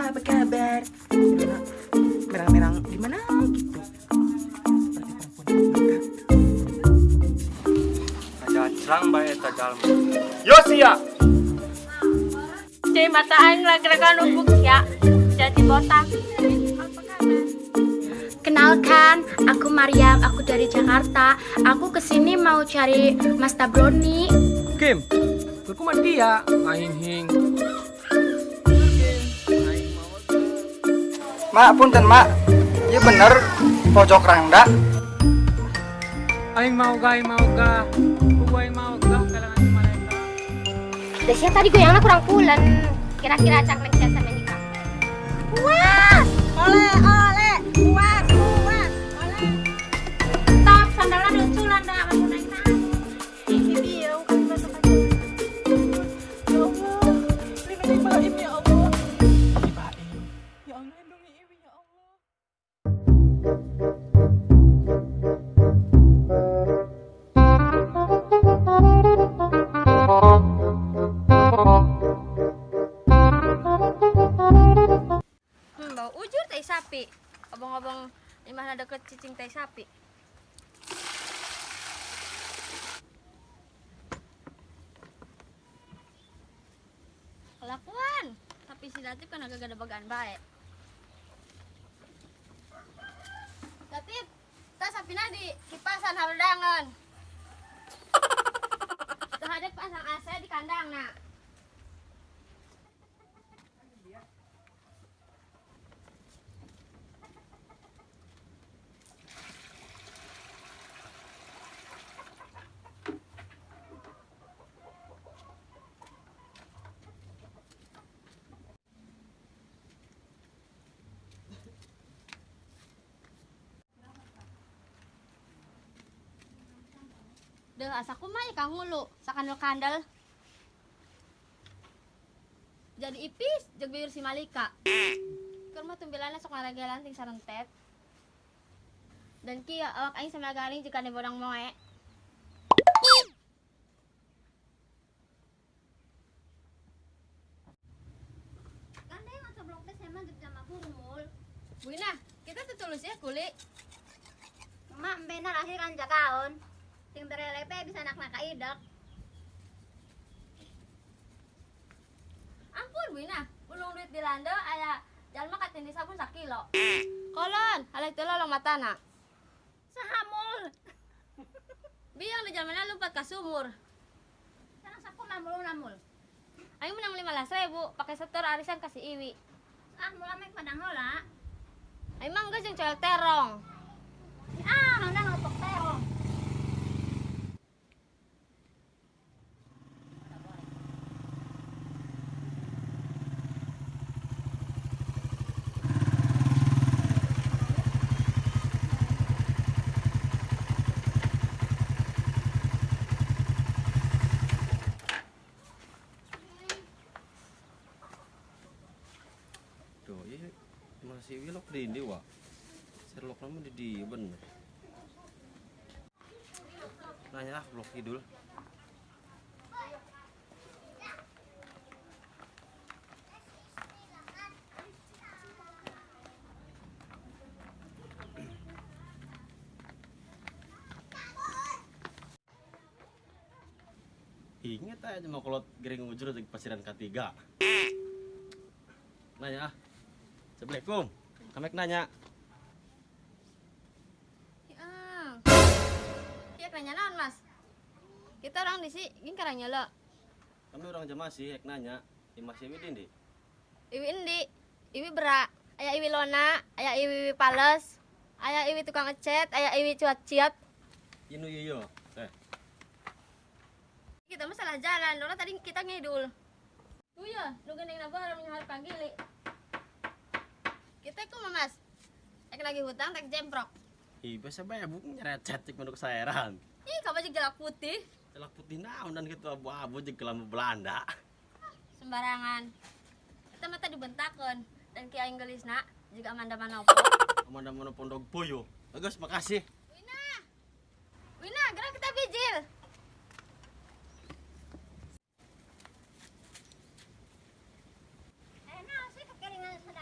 Apa kabar? Merang-merang gimana gitu. Seperti perempuan mangkat. Ngajaclang bae eta jalma. Yo sia. Cai mata aing lagi-lagi nubuk ya. Jadi botak. Apa kabar? Kenalkan, aku Mariam, aku dari Jakarta. Aku kesini mau cari Mas Tabroni. Kim, kumaha dia ngahing-hing. Mak, punten mak. Iya bener, pojok rangda. Aing mau ga, aing mau ga. Kubu aing mau ga kalangan si mereka. Biasanya tadi goyangnya kurang pulen. Kira-kira cak neng sama nikah. Puas! Ole ole, puas puas. Ole. Top, sandalnya lucu lah, ndak kamu naik naik. Ini dia kali masuk aja. Ya Allah, lindungi Baim ya Allah. Baim. Ya Allah, lindungi Iwi ya Allah. Bau ujur tai sapi. Obong-obong imahna deket cicing tai sapi. Kelakuan, tapi si Latif kan agak gak ada bagaan baik. Latif, tas sapina di kipasan harudangan. Terhadap pasang AC di kandang nak. Deh, asa kumaha ya kang ngulu, sakandel-kandel. Jadi ipis jeung bibir si Malika. Keur mah tumbilana sok ngaregelan ting sarentet. Dan kieu awak aing sama garing jika bodang moe. Kan dia ngobrol teh sama jeung sama burmul. Buina, kita tuh tulus ya kuli. Mak benar akhir kan jakaon. Ting berelepe bisa nak-nak idek. Ampun Buina, ulung duit di lando aya jalma katindi sabun sakilo. Kolon, halek teu lolong matana. Sahamul. Biang di jalmana lompat ka sumur. Sana saku mamul namul. Aing menang 15.000 pakai setor arisan kasih Iwi. Ah mula mek padang heula. Aing mah geus jeung coel terong. Ah, nonda ngelepok terong. Duh, iya masih Iwi lok di ndi wa. Sherlock lama di di bener. Nanya ah blok kidul. Ingat aja mau kolot gering ujur di pasiran K3. Nanya ah. Assalamualaikum. Kamek nanya. Iya, nanya naon, Mas? Kita orang di sini gini karang nyala. Kami orang Jamasi hek nanya, Imas Iwi di ndi? Iwi endi? Iwi berak. Aya Iwi lona, aya Iwi pales, aya Iwi tukang ecet, aya Iwi cuat ciat. Inu iyo. Eh, Kita mah salah jalan, orang tadi kita ngidul. Tuh ya, nu geuning na baru nyahar panggili. Kita ku Mas. Ek lagi hutang tek jemprok. Ih, biasa bae bu nyerecet cik menuk saeran. Ih, kamu jeung jalak putih. Celak putih naon dan gitu abu-abu jeung kelambu Belanda. Sembarangan. Kita mah tadi bentakeun dan ki aing geulisna juga Amanda Manopo. Amanda Manopo ndog puyuh. Bagus, makasih. Wina. Wina, gerak kita bijil. Enak sih kekeringan sedang.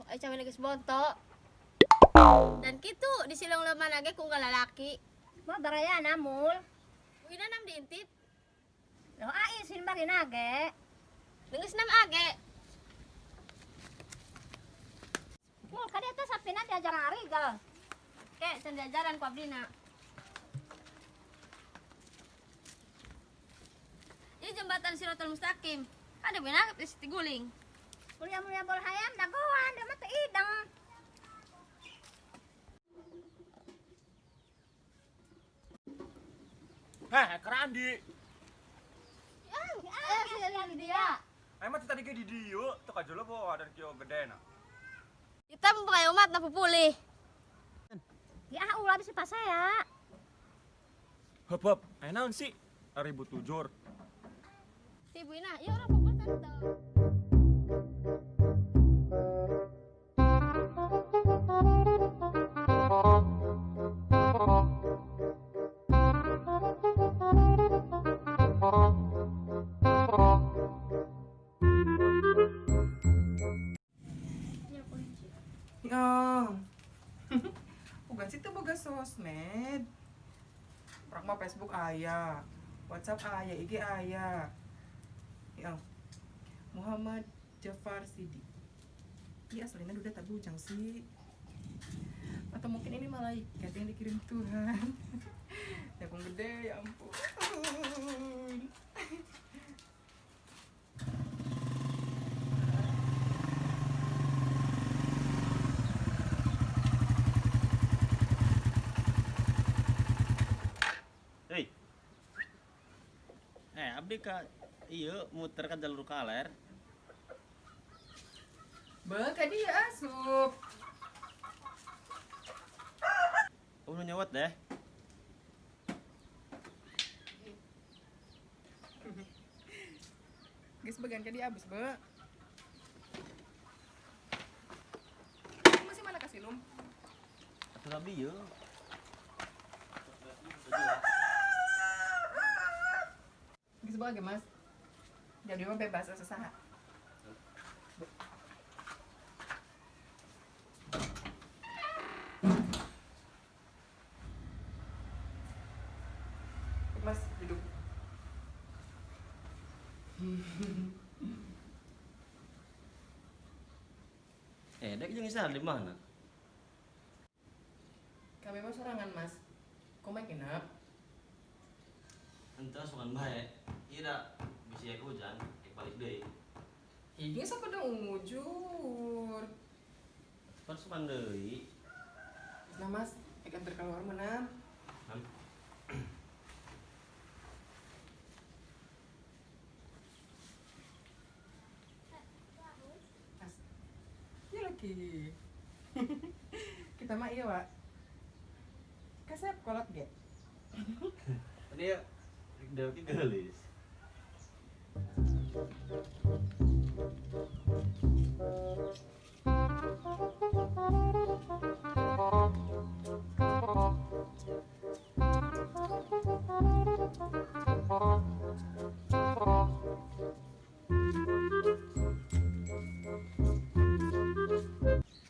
Ay cawe geus bonto. Dan kitu di silong lemah lagi ku unggal lalaki. Mah baraya namul. Wina nam diintip. Loh ai sin bagi nage. Geus nam age. Mul kadi eta sapina diajaran arigal. Ke can diajaran ku abdina. Ini jembatan Siratal Mustaqim. Ada benar di situ guling. Mulia-mulia bol hayam dagoan dia mah teu ideng. Heh, keraan di. Eh, dia. Emang tadi ke di dieu, teu kajolo bawa dan kieu gede na. Kita mempunyai umat na pupulih. Ya ulah bisa pasea. Hop hop, aya naon sih? Ribut tujur. Si Bu Ina, ya orang pupul tante. Oh. Bukan sih tuh boga sosmed. Prak mah Facebook aya, WhatsApp aya, IG aya. Ya. Muhammad Jafar Sidi. Iya aslinya udah tak bujang sih. Atau mungkin ini malaikat yang dikirim Tuhan. Jagung gede, ya ampun. Hei. Abdi ka ieu muter ka jalur kaler. Be, ka dia asup. Kamu nyawat deh. Geus bagian ka dia abis, be. Masih mana kasih lum? Atuh abdi ieu. Geus bae Mas. Jadi mah bebas asa saha. Mas, duduk. Dek jeung istirahat di mana? Kami mau sorangan, Mas. Kok main nginep? Henteu sorangan bae. Ieu da bisi aya hujan, ek balik deui. Ini sok udah ujur. Pan sorangan deui. Nah, Mas, ek antar keluar mana? Nam. Mas. Iya lagi. Kita mah iya, Wak. Kasep kolot ge. Tadi ya dewek geulis.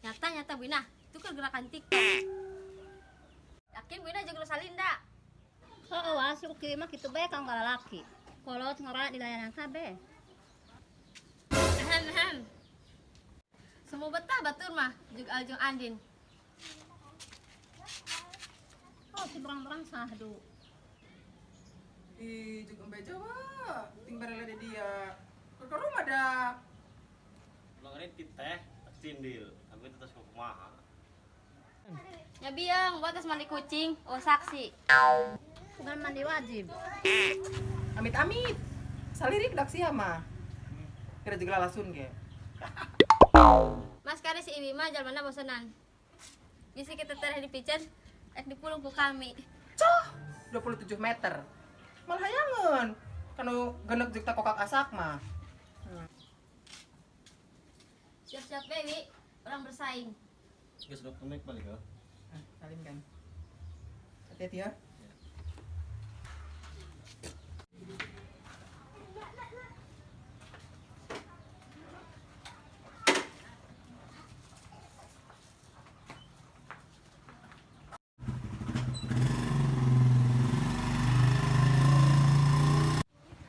Nyata-nyata Bu Ina, itu kan gerakan TikTok. Yakin Bu Ina jeung Rosalinda. Heeh, wah si Uki mah kitu bae ka lalaki. Kolot ngora di layanan kabeh. Ahem ahem. Semua betah batur mah jeung Aljung Andin. Oh, si berang-berang sahdu. Ih, jeung embe Jawa. Ting barele di dia. Ke rumah dah. Ulang ini teh, cindil. Aku itu tas kumaha. Ya biang, buat tas mandi kucing, oh saksi. Bukan mandi wajib. Amit-amit. Salirik dak sia mah. Kira jeung lalasun ge. Mas kare si Ibi mah jalmana bosenan. Bisi kita tereh dipicen, ek dipulung ku kami. Coh, 27 meter. Malah hayangeun. Kanu genek jeung kokak asak mah. Siap-siap baby, orang bersaing. Geus dok naik balik ya. Ah, salim kan. Hati-hati ya.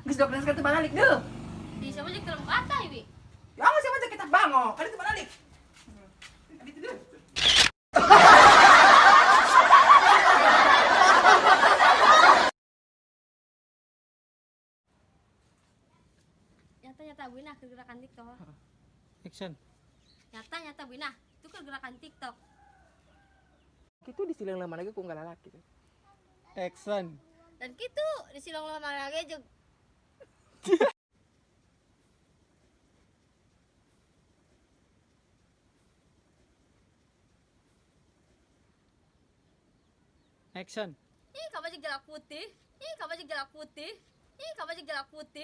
Geus dok teu balik deuh. Di sama jeung teu kata ieu. Ya awas siapa kita bango, kali teu balik. Itu deuh. Nyata-nyata Wina ke gerakan TikTok. Action. Nyata-nyata Wina itu ke gerakan TikTok. Gitu disilang lama lagi ku enggak lalaki tuh. Action. Dan gitu disilong lama lagi jeung Action. Ih, kamu jeung jalak putih. Ih, kamu jeung jalak putih. Ih, kamu jeung jalak putih.